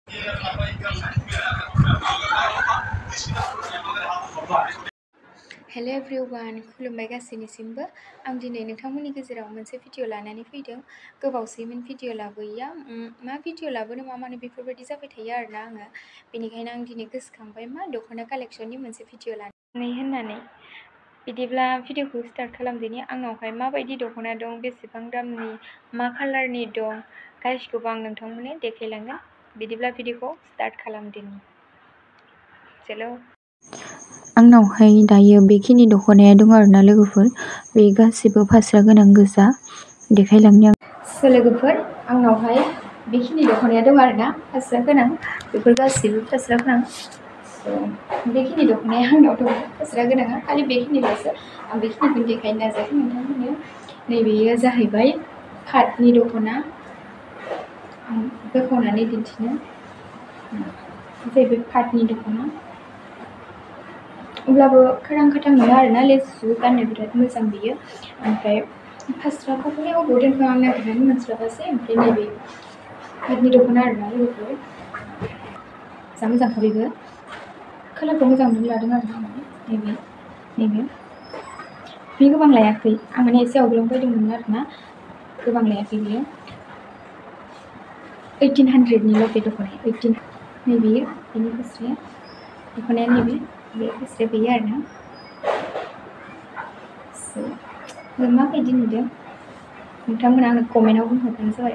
Hello everyone, खुलुमबाय गासैनिसिमबो। आं दिनै नोंथांमोननि गेजेराव मोनसे भिडिअ लानानै फैदों। गोबावसैमोन भिडिअ लाबोयैया। मा भिडिअ लाबोनो मा मानो बेफोरबायदि जाबाय थायो आरोना आङो। बेनिखायनो आं दिनै गोसोखांबाय मा दख'ना कालेक्सननि मोनसे भिडिअ लानानै होननानै। बिदिब्ला भिडिअखौ स्टार्ट खालामदिनि। आंनावहाय माबायदि दख'ना दं, बेसेबां दामनि, मा कालारनि दं, गासिखौबो आं नोंथांमोननो देखायलांगोन। बिदिब्ला भिडिअखौ स्टार्ट खालामदिनि। चलो। आंनावहाय दायो बेखिनि दख'नाया दं आरोना लोगोफोर। बे गासिबो फास्रा गोनां गोजा। देखायलांनो आं। लोगोफोर, आंनावहाय बेखिनि दख'नाया दं आरोना फास्रा गोनां। बेफोर गासिबो फास्रा गोनां। बेखिनि दख'नाया आंनाव दं फास्रा गोनाङा, खालि बेखिनिल'सो। आं बेखिनिखौ देखायनो नाजागोन नोंथांमोननो। नैबेयो जाहैबाय पाटनि दख'ना। आं बेखेवनानै दिन्थिनो। जाहैबाय पाटनि दख'ना। अब्लाबो खारां खाथां नङा आरोना, लेसु गाननो बिराद मोजां बियो। ओमफ्राय फास्राखौहाय अबाव दोनखो आं नागिरनानै मोनस्लाबासै। ओमफ्राय नैबे पाटनि दख'ना आरोना लोगोफोर। जा मोजांखा बेबो। कालारखौ मोजां मोननानै लादों आरोना आङो। नैबे बे गोबां लायाखै। आं माने एसे आवगोलावनो बायदोंमोन आरोना। गोबां लायाखै बियो। 1800निल' बे दख'नाया। 18। नैबेयो बेनि फास्राया। दख'नाया नैबे फास्राया बेयो आरोना। माबायदि नुदों नोंथांमोना आंनो कमेन्टआव बुंहरबानो जाबाय।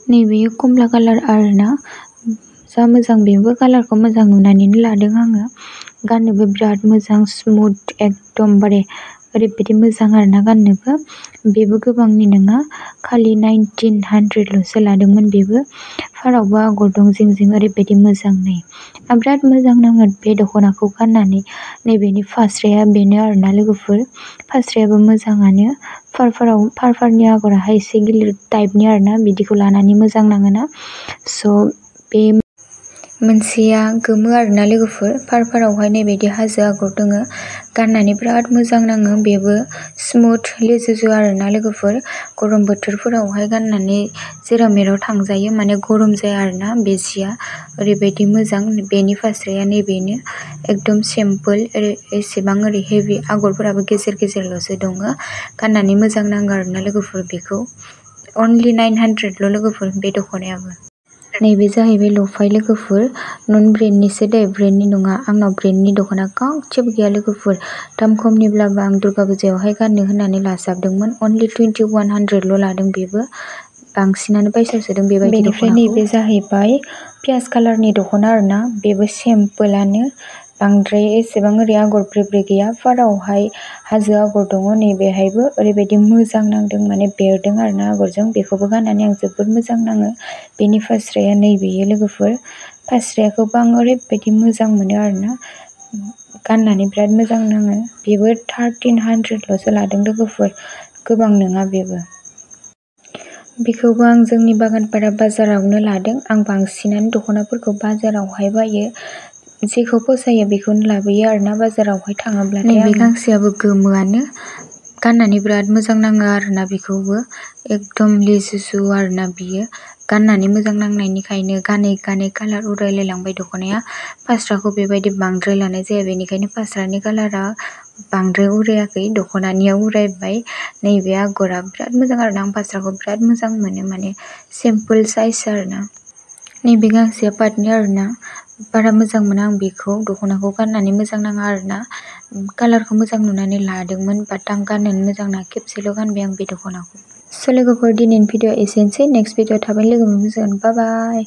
नैबेयो कमला कालार आरोना। जा मोजां, बेबो कालारखौ मोजां नुनानैनो लादों आङो। गाननोबो बिराद मोजां, स्मुथ एकदमबारे ओरैबायदि मोजां आरोना गाननोबो। बेबो गोबांनि नङा, खालि 1900ल'सो लादोंमोन बेबो। फारावबो आगर दं जिं जिं, ओरैबायदि मोजां नै। आं बिराद मोजां नाङो बे दख'नाखौ गाननानै। नैबेनि फास्राया बेनो आरोना लोगोफोर। फास्रायाबो मोजाङानो। फारफोरनि आगराहाय एसे गिलिर टाइपनि आरोना, बिदिखौ लानानै मोजां नाङोना। बे मोनसेया गोमो आरोना लोगोफोर। फारफोरावहाय नैबायदि हाजो आगर दङ। गाननानै बिराद मोजां नाङो। बेबो स्मुथ लेजुजु आरोना लोगोफोर। गरम बोथोरफोरावहाय गाननानै जेराव मेराव थांजायो, माने गरम जाया आरोना बे जिया। ओरैबायदि मोजां। बेनि फास्राया नैबेनो एकदम सिम्पोल, एसेबां ओरै हेभि आगरफोराबो गेजेर गेजेरल'सो दङ। गाननानै मोजां नाङो आरोना लोगोफोर बेखौ। अनलि 900ल' लोगोफोर बे दख'नायाबो। नैबे जाहैबाय लफाय लोगोफोर। नन ब्रेन्डनिसो दे, ब्रेन्डनि नङा। आंनाव ब्रेन्डनि दख'ना गांसेबो गैया लोगोफोर। दाम खमनिब्लाबो आं दुर्गा पुजायावहाय गाननो होननानै लाजाबदोंमोन। अनलि 2100ल' लादों बेबो। बांसिनानो बायसावसोदों बेबायदि दख'नाखौ। बेनिफ्राय नैबे जाहैबाय पियाज कालारनि दख'ना आरोना। बेबो सिम्पोलानो, बांद्राय एसेबां ओरै आगर ब्रे ब्रे गैया। फारावहाय हाजो आगर दङ। नैबेहायबो ओरैबायदि मोजां नांदों, माने बेरदों आरोना आगरजों। बेखौबो गाननानै आं जोबोद मोजां नाङो। बेनि फास्राया नैबेयो लोगोफोर। फास्राखौबो आं ओरैबायदि मोजां मोनो आरोना। गाननानै बिराद मोजां नाङो। बेबो 1300ल'सो लादों लोगोफोर। गोबां नङा बेबो। बेखौबो आं जोंनि बागानपारा बाजारावनो लादों। आं बांसिनानो दख'नाफोरखौ बाजारावहाय बायो। जेखौ फसायो बेखौनो लाबोयो आरोना बाजारावहाय थाङोब्लाथाय। नैबे गांसेयाबो गोमोआनो। गाननानै बिराद मोजां नाङो आरोना बेखौबो। एकदम लेजुजु आरोना बियो। गाननानै मोजां नांनायनिखायनो गानै गानै कालार उरायलायलांबाय दख'नाया। फास्राखौ बेबायदि बांद्राय लानाय जाया, बेनिखायनो फास्रानि कालारा बांद्राय उरायाखै, दख'नानिया उरायबाय। नैबे आगरा बिराद मोजां आरोना। आं फास्राखौ बिराद मोजां मोनो, माने सिम्पोल साइज आरोना। नैबे गांसेया पाटनि आरोना। बारा मोजां मोना आं बेखौ। दख'नाखौ गाननानै मोजां नाङा आरोना। कालारखौ मोजां नुनानै लादोंमोन, बाट आं गाननोनो मोजां नाङा। खेबसेल' गानबाय आं बे दख'नाखौ। लोगोफोर, दिनैनि भिडिअ एसेनोसै। नेक्स्ट भिडिअ थाबैनो लोगो मोनफिनगोन। बाय बाय।